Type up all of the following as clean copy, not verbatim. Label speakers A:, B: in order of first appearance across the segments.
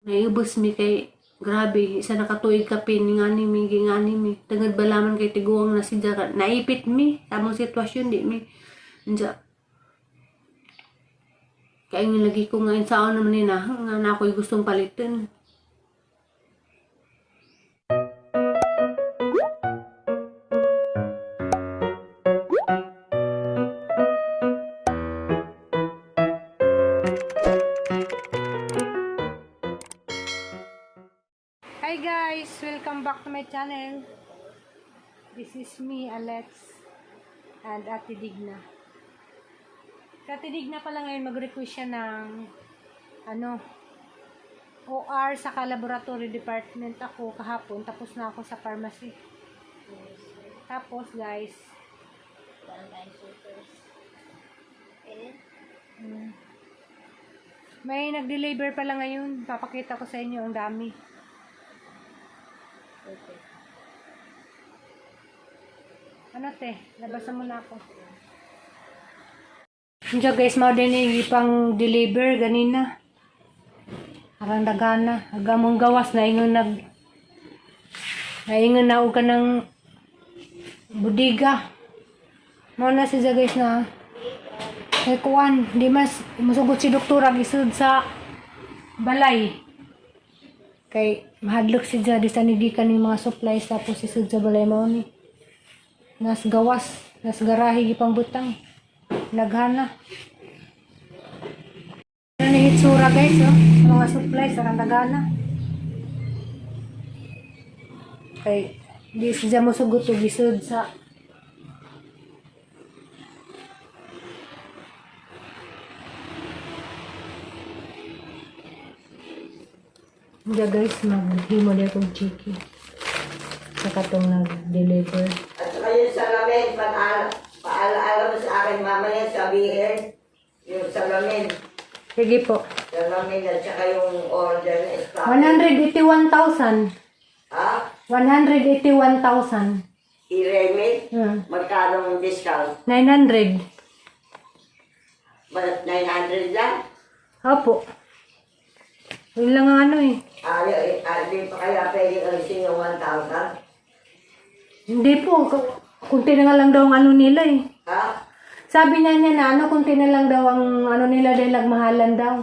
A: Naiubos mi kay grabe, isa na ka tuig kapin ngani mi, gingani mi. Tungod balaman kay tiguang na siya, naipit mi sa among sitwasyon, di mi. Unsa kay nga lagi ko nga insaon naman ni na nga na ako'y gustong palitan. Hi guys! Welcome back to my channel. This is me, Alex, and Ate Digna. Si Ate Digna pala ngayon mag-request siya ng ano, OR sa laboratory department ako kahapon. Tapos na ako sa pharmacy. Tapos guys,
B: One-time supers. Eh,
A: may nag-deliver pala ngayon. Papakita ko sa inyo ang dami.
B: Okay.
A: Ano te? Labasan mo na ako. Diyan guys, mao din yung ipang deliver ganina. Arang dagana. Aga mong gawas na ingon nag naingon na og ka ng budiga. Mao na siya guys na kay kuan, di mas musugot si doktora gisud sa balay. Kay mahadlok siya di sa nigikan ning mga supplies tapos isud sa balay mao ni. Nas gawas, nas garahe gipang butang. Naghana. Ano ni hitsura guys, oh? Sa mga supplies sa nagana. Kay di siya mosugot og isod sa. Hindi guys, maghimo di akong chiki. Sa katong nag-deliver.
C: At saka yung salamin, paalaala mo sa akin mamaya sabihin, yung salamin,
A: Sige po.
C: salamin at saka yung order na stock.
A: 181,000.
C: Ha?
A: 181,000.
C: I-remit?
A: Hmm.
C: Magkano ang discount?
A: 900.
C: Ba- 900 lang?
A: Opo. Yun lang ang ano eh.
C: Ayaw, eh, di pa kaya pwede alisin yung 1,000?
A: Hindi po. Kunti na nga lang daw ang ano nila eh.
C: Ha?
A: Sabi niya niya na ano, kunti na lang daw ang ano nila dahil nagmahalan daw.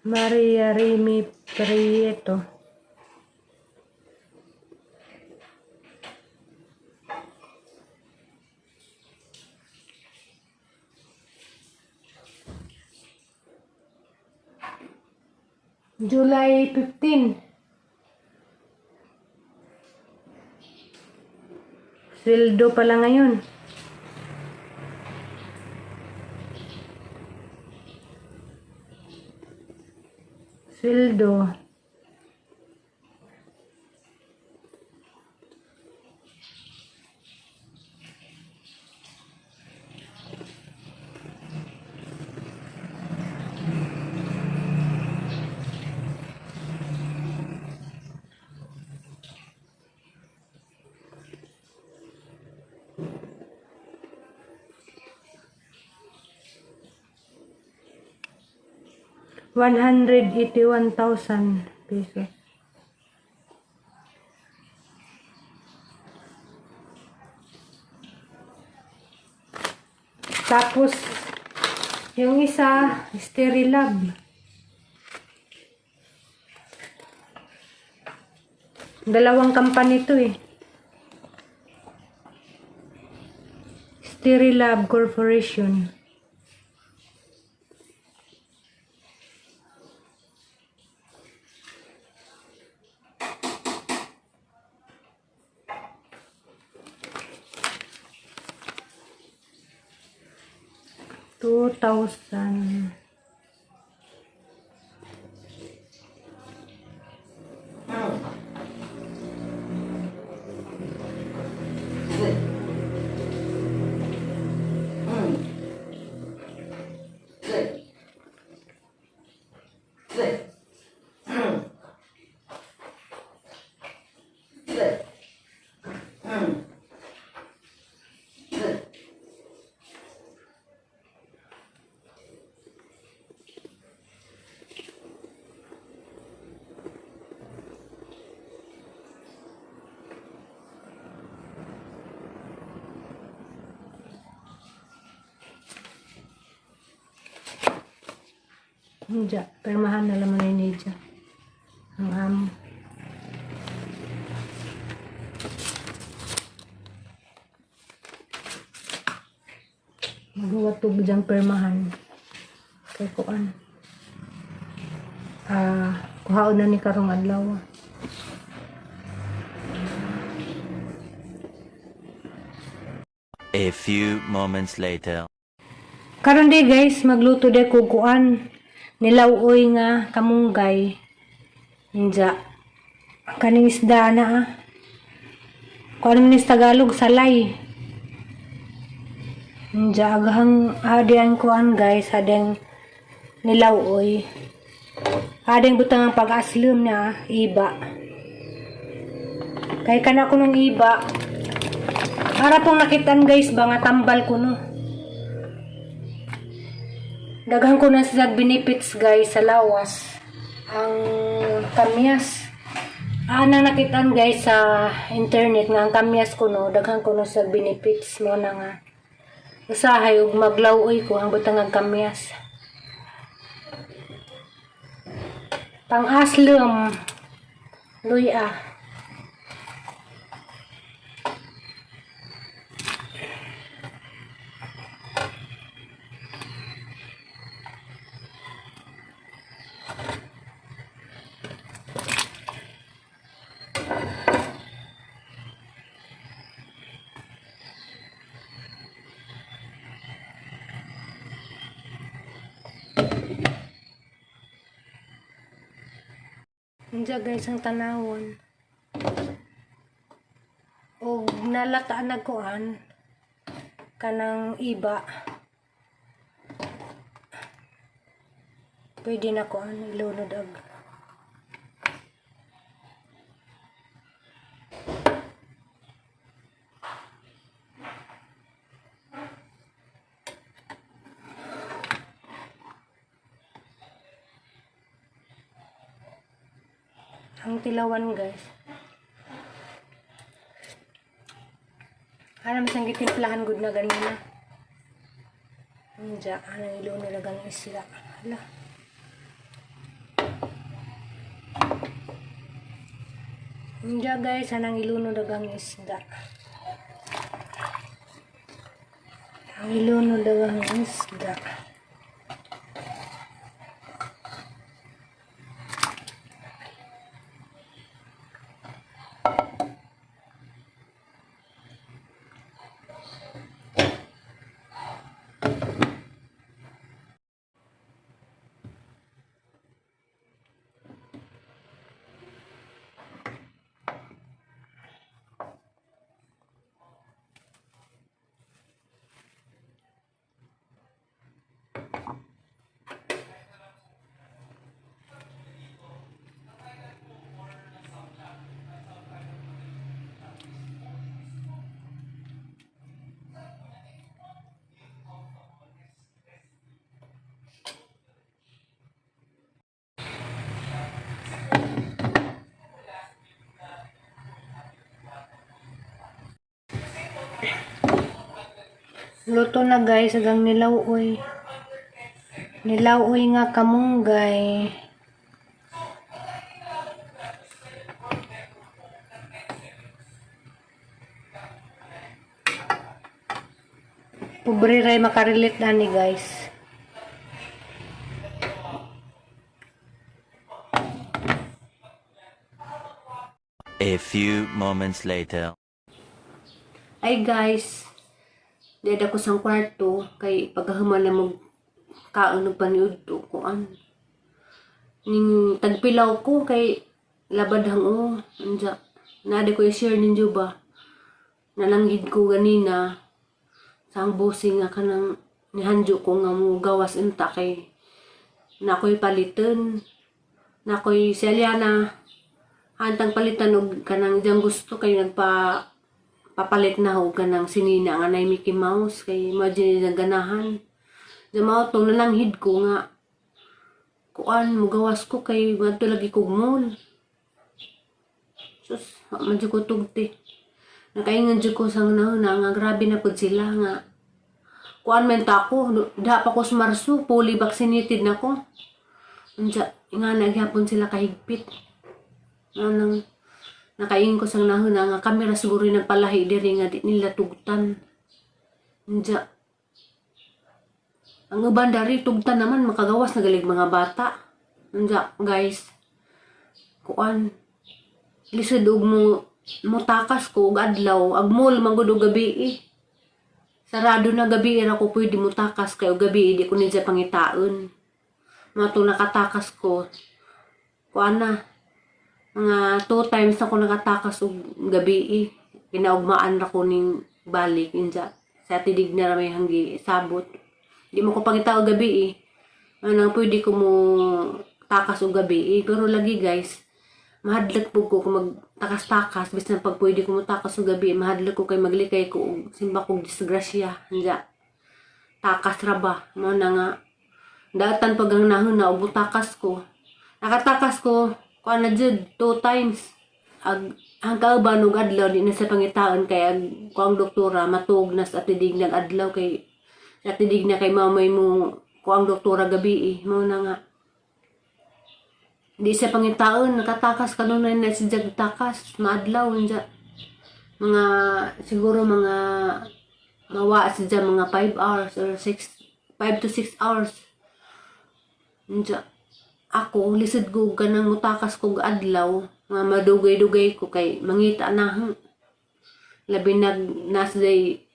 A: Maria Remy Prieto. July 15. Sweldo pala ngayon. Sweldo. 181,000 pesos. Tapos, yung isa, Sterilab. Dalawang company to eh. Sterilab Corporation. 2,000. Hindi, permahan na laman ni Nidja. Ang amo. Magawa to diyang permahan. Kay kuan. Ah, kuhaon na ni karong adlaw.
D: A few moments later.
A: Karon di guys, magluto di ko kuan. Nilaw-oy nga kamunggay. Inja. Kaning isda na ah. Kuan man ni sa Tagalog salay. Inja aghang adi ang kuan guys, adeng nilaw-oy. Adeng butang ang pag-aslum niya ah, iba. Kay kana ko nung iba. Para pong nakitaan guys ba nga tambal ko no. Daghan ko na sila benefits guys sa lawas. Ang kamyas. Anang nakitaan guys sa internet nga ang kamyas ko no, daghan ko na sa benefits mo na nga. Usahay ug maglaw-oy ko ang butang ang kamyas. Pang-aslum luya. Nandiyan guys ang tanawon. O nalataan na kuan kanang iba. Pwede na kuan ilunod ag. Ang tilawan guys. Alam sang gitimplahan gud na ganina. Anja, anang ilunod ag ang isla. Hala. Anja guys, anang ilunod ag ang isda. Ang ilunod ag ang isda. Luto na guys, agang nilaw-oy. Nilaw-oy nga kamunggay. Pobre ray makarelate ani guys.
D: A few moments later.
A: Ay guys, deda ko sang kwarto kay pagkahuman na mag kaon og paniudto kuan. Ning tagpilaw ko kay labad hang o. Anja, nade ko i-share ninyo ba? Nalanghid ko ganina sa ang busing nga kanang nihanjo ko nga mo gawas unta kay nakoy palitan. Nakoy si Aliana hantang palitan og kanang diyang gusto kay nagpa papalit na ho kanang sinina nga nay Mickey Mouse kay imagine nila ganahan. Di mao to nalanghid ko nga kuan mugawas ko kay ngadto lagi kog mall. Sus, wa man jud ko tugti. Nakaingon jud ko sa una nga grabe na pud sila nga kuan man ta ako, diha pa ko sa Marso, fully vaccinated na ko. Unsa nga na gyapon sila kahigpit. Anang nakaingon ko sang nahuna nga kami ra siguro yung nagpalahi diri nga di nila tugtan. Unsa ang uban dari tugtan naman, makagawas na galig mga bata. Unsa guys, kuan, lisod og mo mutakas ko og adlaw, ag mall man gud og gabi eh. Sarado na, gabi ra ko pwede mo takas kay og gabi di ko nidya pangitaon. Mga nakatakas ko, kuan na, mga two times ako nakatakas og gabi eh. Kinaugmaan ra ko ning balik inja. Sa tidig na ra may hanggi sabot. Di mo ko pangita og gabi eh. Anang pwede ko mo takas og gabi eh. Pero lagi guys, mahadlok po ko kung magtakas-takas bisan pag pwede ko mo takas og gabi, mahadlok ko kay maglikay ko og simba kog disgrasya. Anja takas ra ba mo na nga datan pag ang nahon na og takas ko, nakatakas ko kuan na jud two times. Ag ang kauban og adlaw di na sa pangitaon kay ag kuang doktora matuog na sa atidig ng adlaw kay sa atidig na kay mamay mo kuang doktora gabi eh. Mao na nga di sa pangitaon, nakatakas kanunay na si Jag takas maadlaw. Unja mga siguro mga mawa siya mga 5 hours or 6, 5 to 6 hours. Unja ako lisod ko kanang mutakas ko og adlaw nga madugay-dugay ko kay mangita na ha. Labi nag nasa day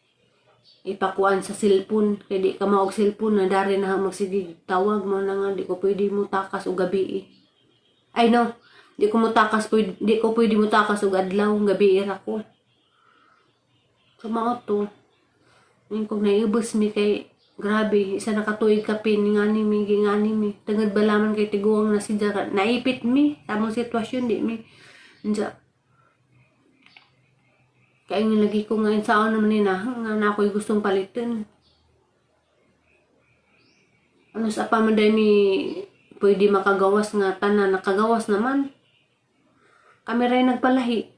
A: ipakuan sa cellphone kay di ka maog cellphone na dari na magsigig tawag mo na nga di ko pwede mo takas og gabi eh. Ay no, di ko mutakas pwede, di ko pwede mutakas og adlaw, gabi ra ko. So mao to. Yung kung naiubos mi kay grabe, isa na katuig kapin ngani mi gingani mi. Tungod balaman kay tiguang na siya naipit mi sa among sitwasyon di mi. Unsa kaya nga lagi ko nga insaon naman ni na nga na ako'y gustong palitan. Ano sa pa man day mi pwede makagawas nga tanan nakagawas naman. Kami rin nagpalahi.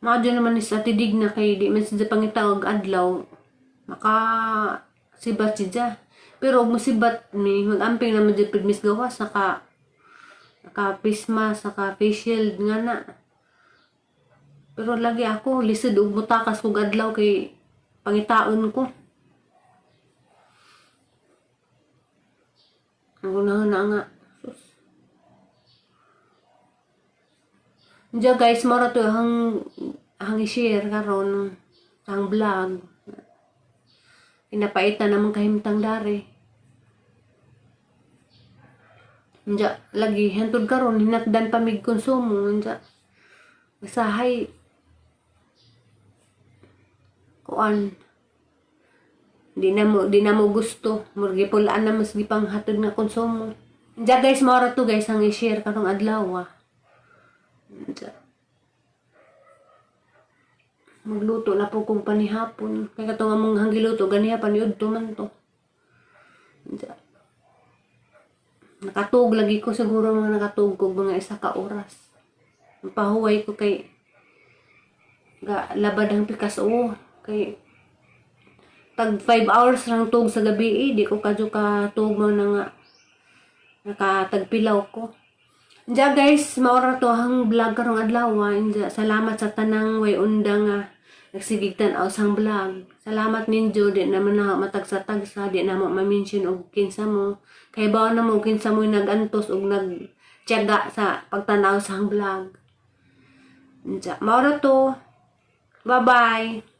A: Maadyo naman ni sa tidig na kay di man siya pangitawag adlaw. Maka sibat siya. Pero og musibat mi magamping naman jud pud mis gawas, naka naka face mask, naka face shield nga na. Pero lagi ako lisod og mutakas kog adlaw kay pangitaon ko. Ang unahan na nga. Sus. Diya guys, mora to hang hang i-share karon ang vlog. Pinapaitan naman kahimtang dari. Diya, lagi hantod karon hinatdan pa mig konsumo unja. Masahay kuan di na mo gusto murag gipulaan na mas gipanghatod nga konsumo. Diya guys, mora to guys ang i-share karong adlaw ah. Diya. Magluto na po kong panihapon. Kaya katong among hanggiluto ganiha paniudto man to. Diya. Nakatug lagi ko, siguro mga nakatug ko mga isa ka oras. Pahuway ko kay ga labad ang pikas o kay tag 5 hours lang tug sa gabi eh. Di ko kadyo ka tug mo na nga nakatagpilaw ko. Diya guys, maora to ang vlog karong adlaw. Inja, salamat sa tanang way unda nga nagsigig tan-aw sang vlog. Salamat ninyo, di naman na matagsa-tagsa, di na mo ma-mention og kinsa mo. Kay bawo na mo kinsa mo nag-antos og nagtiyaga sa pagtanaw sa vlog. Inja, maora to. Bye-bye.